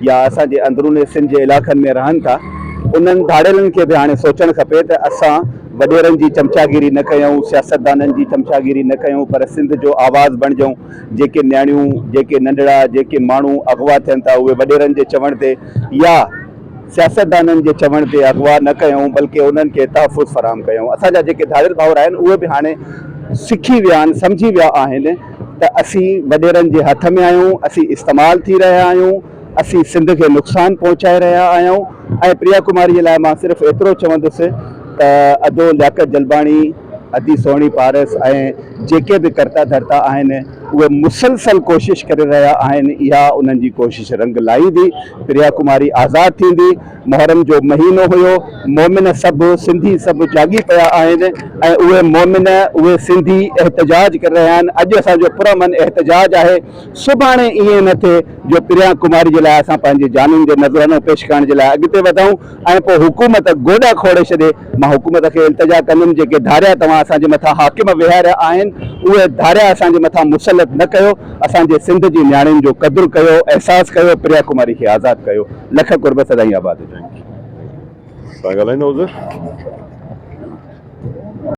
يا اسان جي اندرون سنڌ جي علائقن ۾ رهن ٿا انهن ڌاڙيلن کي به هاڻي سوچڻ کپي ته اسان وڏيرن جي چمچاگيري نه ڪيون، سياستدانن جي چمچاگيري نه ڪيون پر سنڌ جو آواز بڻجون، جيڪي نياڻيون، جيڪي ننڍڙا، جيڪي ماڻهو اغوا ٿين ٿا اهي وڏيرن جي چوڻ تي يا سياستدانن جي چوڻ تي اغوا نه ڪيون بلڪه انهن کي تحفظ فراهم ڪيون. اسان جا جيڪي ڌاڙيل ڀائر آهن اهي به هاڻي سکي ويا آهن، سمجهي ويا آهن ته اسين وڏيرن جي هٿ ۾ آهيون، اسين استعمال ٿي رهيا آهيون، اسين سنڌ کي نقصان پهچائي رهيا آهيون ۽ پريا ڪماري جي لاء مان صرف ايترو چوندس ته ادو لياقت جلباڻي، ادي سهڻي پارس ۽ جيڪي به ڪرتا ڌرتا آهن اهي مسلسل ڪوشش ڪري رهيا آهن اها انهن جي ڪوشش رنگ لائيندي، پريا ڪماري آزاد ٿيندي، محرم جو مهينو هيو، مومن سڀ سنڌي سڀ جاڳي پيا آهن ۽ اهي مومن اهي سنڌي احتجاج ڪري رهيا آهن، اڄ اسان جو پرامن احتجاج آهي، سڀاڻي ائين نه ٿئي جو پريا ڪماري جي لاء اسان پنهنجي جانين جو نذرانو پيش ڪرڻ جي لاء اڳتي وڌون ۽ پوء حڪومت گوڏا کوڙي ڇڏي. مان حڪومت کي التجا ڪندم جيڪي ڌاريا توهان اسان جي مٿان حاڪم ويهاريا آهن اهي ڌاريا اسان جي مٿان مسلط نه ڪيو اسان جي سنڌ جي نياڻين جو قدر ڪيو احساس ڪيو پريا ڪماري کي آزاد ڪيو لک قرب سدائين آباد هجو. تان ڳالهائيندو حضور.